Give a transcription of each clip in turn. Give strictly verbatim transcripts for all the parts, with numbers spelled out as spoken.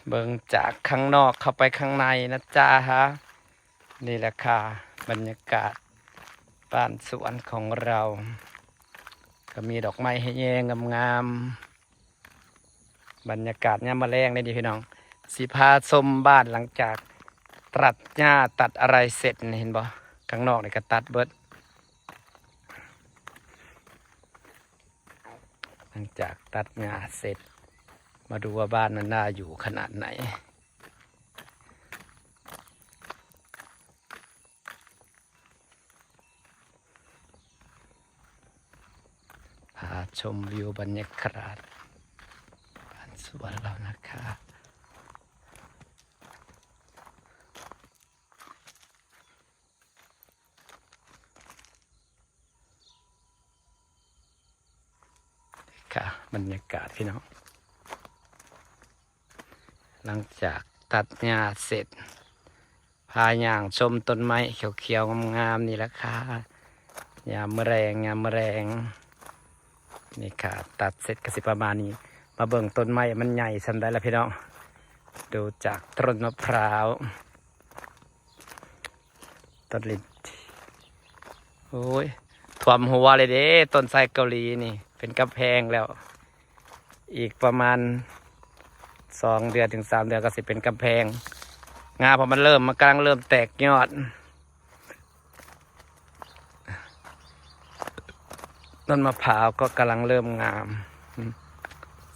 เบิ่งจากข้างนอกเข้าไปข้างในนะจ๊ะฮะ นี่แหละค่ะ บรรยากาศบ้านสวนของเรา ก็มีดอกไม้ให้แยงงามๆ บรรยากาศยามมื้อแลงเลยนี่พี่น้อง สิพาชมบ้านหลังจากตัดหญ้าตัดอะไรเสร็จนี่เห็นบ่ ข้างนอกนี่ก็ตัดเบิด หลังจากตัดหญ้าเสร็จ มาดูว่าบ้านมันน่าอยู่ขนาดไหน พาชมวิวบรรยากาศบ้านสวนเรานะคะ ค่ะ บรรยากาศพี่น้อง หลังจากตัดหญ้าเสร็จ พาย่างชมต้นไม้เขียวๆงามๆนี่แหละค่ะ ยามมื้อแลง ยามมื้อแลง นี่ค่ะ ตัดเสร็จก็สิประมาณนี้ มาเบิ่งต้นไม้มันใหญ่ส่ำใดล่ะพี่น้อง ดูจากต้นมะพร้าว ต้นลิ้นจี่ โอ้ย ท่วมหัวเลยเด้ ต้นไทรเกาหลีนี่ เป็นกำแพงแล้ว อีกประมาณสองเดือนถึงสามเดือนก็สิเป็นกำแพง งาเพราะมันเริ่ม มันกำลังเริ่มแตกยอด ต้นมะพร้าวก็กำลังเริ่มงาม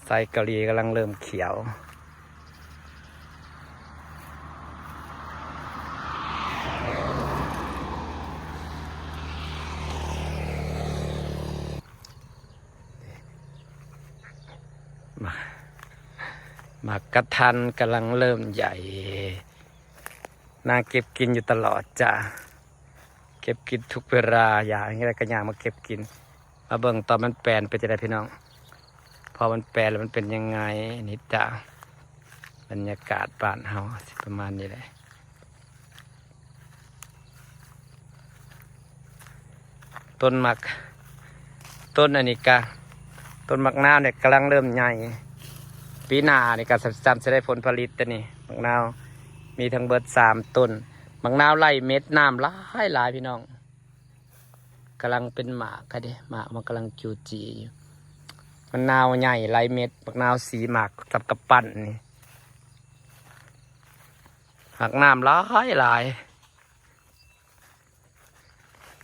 ไทรเกาหลีกำลังเริ่มเขียว หมาก หมากกระทันกำลังเริ่มใหญ่ นางเก็บกินอยู่ตลอดจ้ะ เก็บกินทุกเวลา อยากอะไรก็ย่างมาเก็บกิน มาเบิ่งตอนมันแปลนเป็นจั่งใดพี่น้อง พอมันแปลนแล้วมันเป็นยังไง นี่จ้ะ บรรยากาศบ้านเฮาสิประมาณนี้แหละ ต้นหมาก ต้นอันนี้กะ ต้นหมากนาวเนี่ยกำลังเริ่มใหญ่ ปีหน้านี่ก็จำจะได้ผลผลิตตัวนี้ หมากนาว มีทั้งเบิดสามต้น หมากนาวไล่เม็ด น้ำหลายหลายพี่น้อง กำลังเป็นหมากค่ะเด้ หมากมันกำลังจูจีอยู่ มันนาวใหญ่ไล่เม็ด หมากนาวสีหมากสับกะปั่นนี่ หมากน้ำหลายหลาย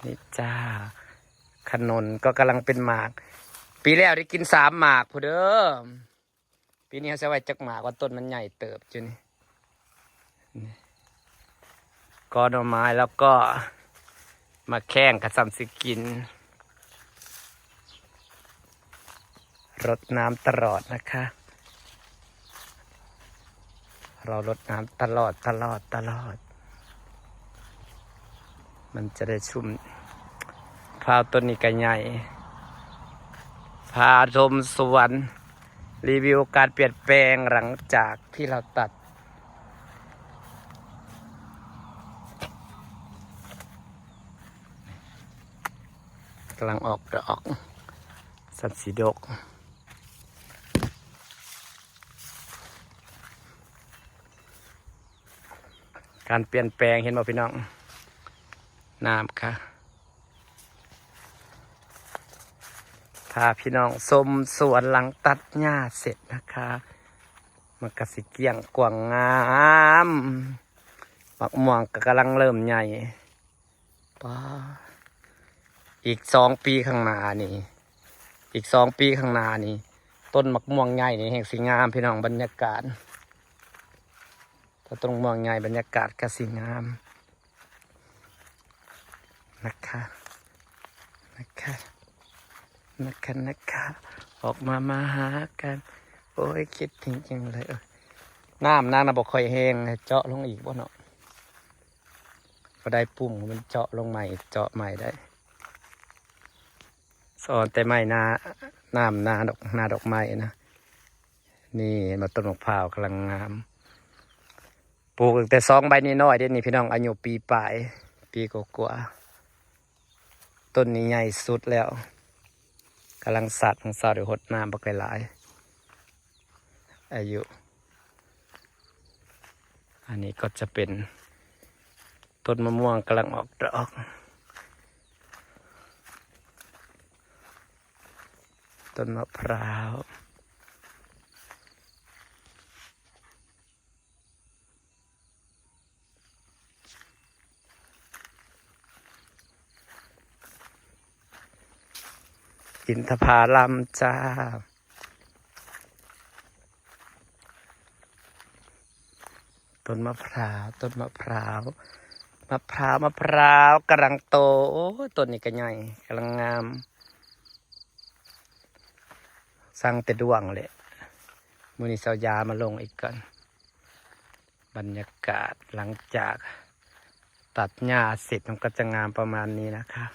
นี่จ้า ขนุนก็กำลังเป็นหมาก ปีแล้วได้กินสามหมากพุ้นเด้อ ปีนี้เขาจะไว้จักหมากว่าต้นมันใหญ่เติบอยู่นี่ นี่ กอหน่อไม้แล้วก็มาแข้งกระซำสิกิน รดน้ำตลอดนะคะ เรารดน้ำตลอด ตลอด ตลอด มันจะได้ชุ่ม พร้าวต้นนี้ก็ใหญ่ พาชมสวน รีวิวการเปลี่ยนแปลงหลังจากที่เราตัด กำลังออกดอก สันสีดก การเปลี่ยนแปลงเห็นบ่พี่น้อง น้ำค่ะ พาพี่น้องชมสวนหลังตัดหญ้าเสร็จนะคะ มันก็สิเกลี้ยงกว้างงาม หมากม่วงก็กำลังเริ่มใหญ่ ป๊า อีกสองปีข้างหน้านี่ อีกสองปีข้างหน้านี่ ต้นหมากม่วงใหญ่นี่แห่งสิงามพี่น้อง บรรยากาศ ถ้าต้นหมากม่วงใหญ่บรรยากาศก็สิงาม นะคะ นะคะ นะคะ นะคะ ออกมามาหากัน โอ้ย คิดถึงจังเลย เอ้ย น้ำนางน่ะบ่ค่อยแห้ง เจาะลงอีกบ่เนาะ บ่ได้ปุ่ม มันเจาะลงใหม่ เจาะใหม่ได้ สอนแต่ไม้หน้า น้ำหน้าดอก หน้าดอกไม้นะ นี่มาต้นมะพร้าวกำลังงาม ปลูกตั้งแต่สองใบน้อยๆเด้นี่พี่น้อง อายุปีปลาย ปีกว่าๆ ต้นนี้ใหญ่สุดแล้ว กำลังสัดของเสาเดี๋ยวหดน้ำบักหลายๆ อายุ อันนี้ก็จะเป็นต้นมะม่วงกำลังออกดอก ต้นมะพร้าว อินทผลัมจ้า ต้นมะพร้าว ต้นมะพร้าว มะพร้าว มะพร้าวกำลังโต โอ้ย ต้นนี้ก็ใหญ่ กำลังงาม สั่งแต่ด้วงเลย มื้อนี้เซายามาลงอีกก่อน บรรยากาศหลังจากตัดหญ้าเสร็จมันก็จะงามประมาณนี้นะคะ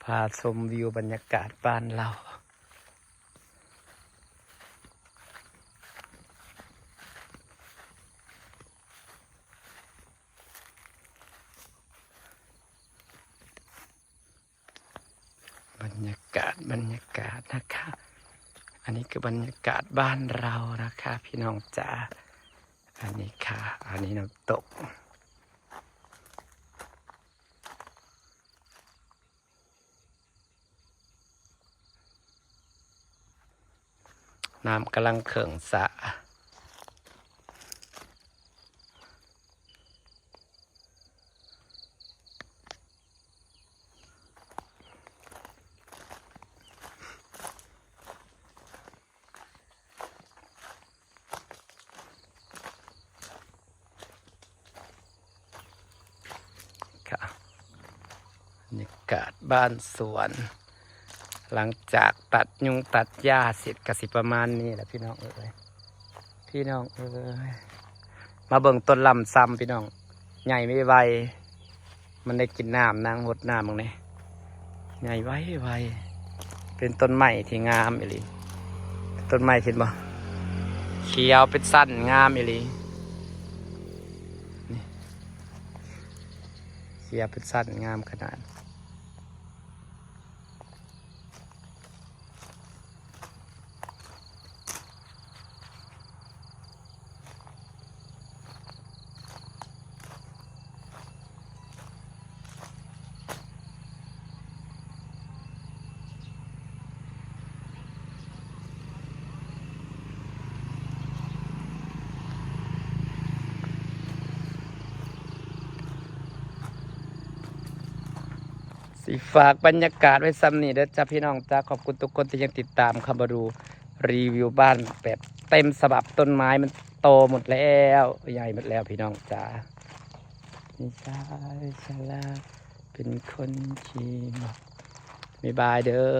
พาชมวิวบรรยากาศบ้านเรา บรรยากาศ บรรยากาศนะคะ อันนี้คือบรรยากาศบ้านเรานะคะ พี่น้องจ๋า อันนี้ค่ะ อันนี้น้ำตก น้ำกำลังเขิงสระ ค่ะ บรรยากาศบ้านสวน หลังจากตัดยุงตัดหญ้าเสร็จก็สิประมาณนี้แหละพี่น้องเอ้ย พี่น้องเอ้ย มาเบิ่งต้นลำซำพี่น้อง ใหญ่ไวๆ มันได้กินน้ำ นางหดน้ำมึงนี่ ใหญ่ไวๆ เป็นต้นไม้ที่งามอีหลี ต้นไม้เห็นบ่ เขียวเป็นสั้นงามอีหลี นี่ เขียวเป็นสั้นงามขนาด สิฝากบรรยากาศไว้ส่ำนี้เด้อจ้าพี่น้องจ้า ขอบคุณทุกคนที่ยังติดตามเข้ามาดูรีวิวบ้านแบบเต็มฉบับ ต้นไม้มันโตหมดแล้ว ใหญ่หมดแล้วพี่น้องจ้า นี่จ้า ชาลา เป็นคนขี่ บ๊ายบายเด้อ